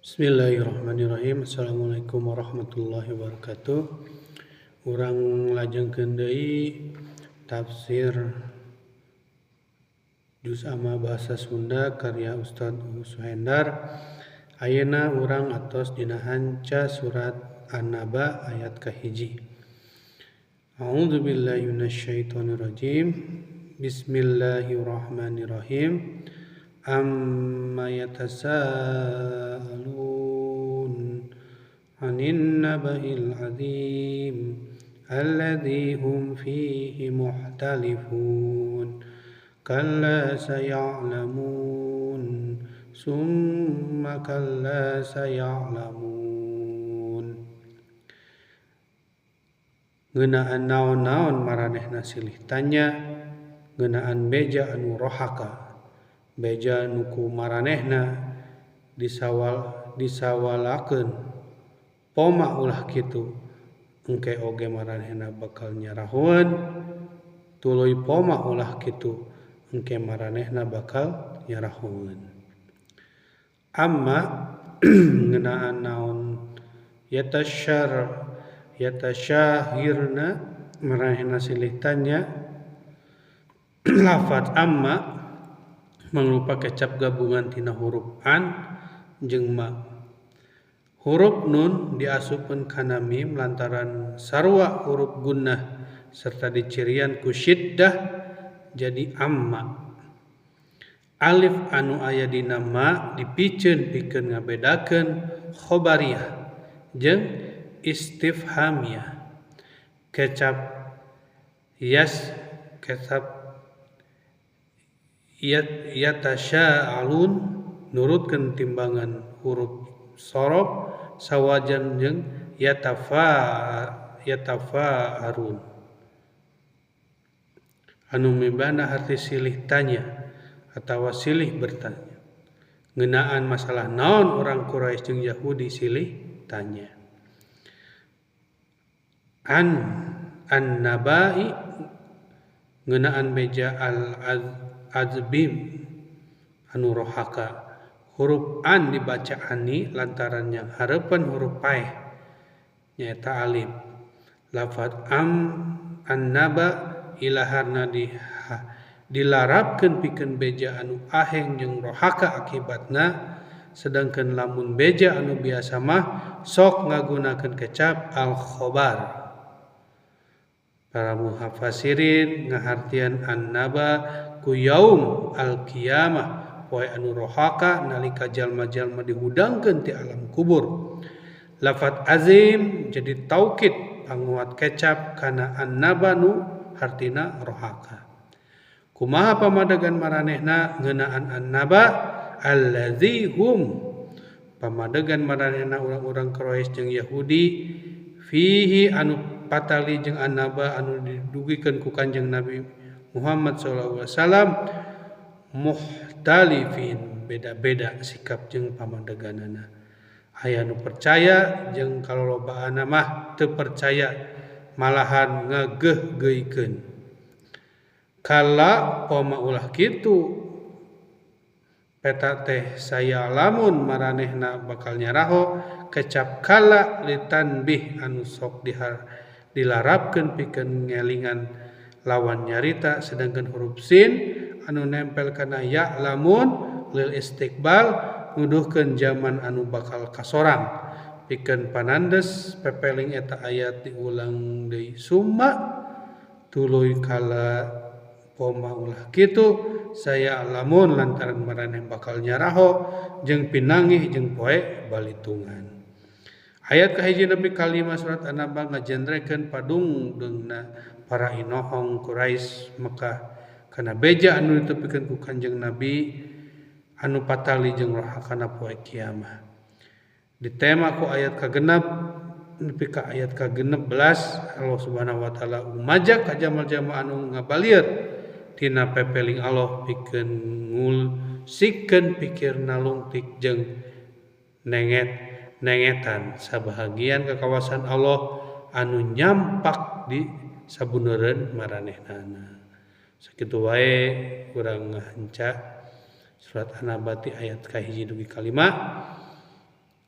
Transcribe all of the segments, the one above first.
Bismillahirrahmanirrahim. Assalamualaikum warahmatullahi wabarakatuh. Urang lajengkeun deui tafsir Juz Amma Bahasa Sunda karya Ustaz Suhendar. Ayeuna urang atos dina hanca surat An-Naba ayat kahiji. A'udzubillahi minasyaitonirrajim. Bismillahirrahmanirrahim. Amma yatasaalun 'anin naba'il 'adzim alladzi hum fihi mukhtalifun kalla saya'lamun summa kalla saya'lamun. Ngeunaan naon-naon maranehna silih tanya ngeunaan beja anu rohaka, beja nu ku maranehna disawalakeun poma ulah kitu engke oge maranehna bakal nyarahoeun, tuluy poma ulah kitu engke maranehna bakal nyarahoeun. Amma ngeunaan naon yatasyahirna maranehna silih tanya. Lafaz amma mangrupa kecap gabungan tina huruf an jeung ma. Huruf nun diasupkeun kana mim lantaran sarua huruf gunnah serta dicirian ku syiddah jadi amma. Alif anu aya dina ma dipiceun pikeun ngabedakeun khobariyah jeung istifhamiyah. Kecap yas kecap yatasya'alun nurutkeun timbangan huruf sorof sawajan jeung yatafa'arun anu mibana harti silih tanya atawa silih bertanya ngeunaan masalah naon orang Quraisy jeung Yahudi silih tanya. An an-nabai ngeunaan beja al-azbim anu rohaka. Huruf an dibaca ani lantaran yang hareupeun huruf paeh nyaeta alif. Lafaz am an-naba ilaharna dilarapkeun pikeun beja anu aheng jeung rohaka akibatna, sedangkan lamun beja anu biasa mah sok ngagunakeun kecap al-khobar. Para muhafasirin ngahartian an-naba ku yaum al-qiyamah poe anu rohaka nalika jalma-jalma dihudangkeun ti alam kubur. Lafaz azim jadi taukid panguat kecap kana an-naba nu hartina rohaka. Kumaha pamadegan maranehna ngeunaan an-naba allazi hum pamadegan maranehna urang-urang Quraisy jeung Yahudi fihi anu patali jeung an-naba anu didugikeun ku Kanjeng Nabi Muhammad sallallahu alaihi wasallam muhtalifin beda-beda sikap jeung pamadeganana. Aya nu percaya jeung kalolobaanna mah teu percaya malahan ngageuh-geuikeun. Kala poma ulah kitu peta teh saya lamun maranehna bakal nyaraho kecap kala litanbih anu sok dilarapkeun pikeun ngelingan lawan nyarita, sedangkan huruf sin anu nempel kana ya lamun lil istiqbal nuduhkeun zaman anu bakal kasorang pikeun panandes pepeling eta ayat diulang deui summa tuluy kala poma ulah kitu saya lamun lantaran maraneh bakal nyaraho jeung pinangih jeung poe balitungan. Ayat kahiji nepi ka 5 surat An-Naba ngajenrekeun padungdeungna para inohong Quraisy Mekah kana beja anu ditepikeun ku Kanjeng Nabi anu patali jeung rohakana poe kiamah. Ditema ku ayat kagenep nepi ka ayat ka-16 Allah Subhanahu wa taala umajak ka jamal-jama anu ngabalieur tina pepeling Allah pikeun ngulsikeun pikirna lungtik jeung nengetan sabahagian kekawasan Allah anu nyampak di sabuneureun maranehnana. Sakitu wae urang ngahanca surat An-Naba ti ayat kahiji dugi ka 5.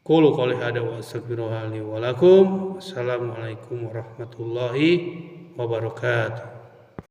Qulu qouli hadza wa astaghfirullah li wa lakum. Assalamualaikum warahmatullahi wabarakatuh.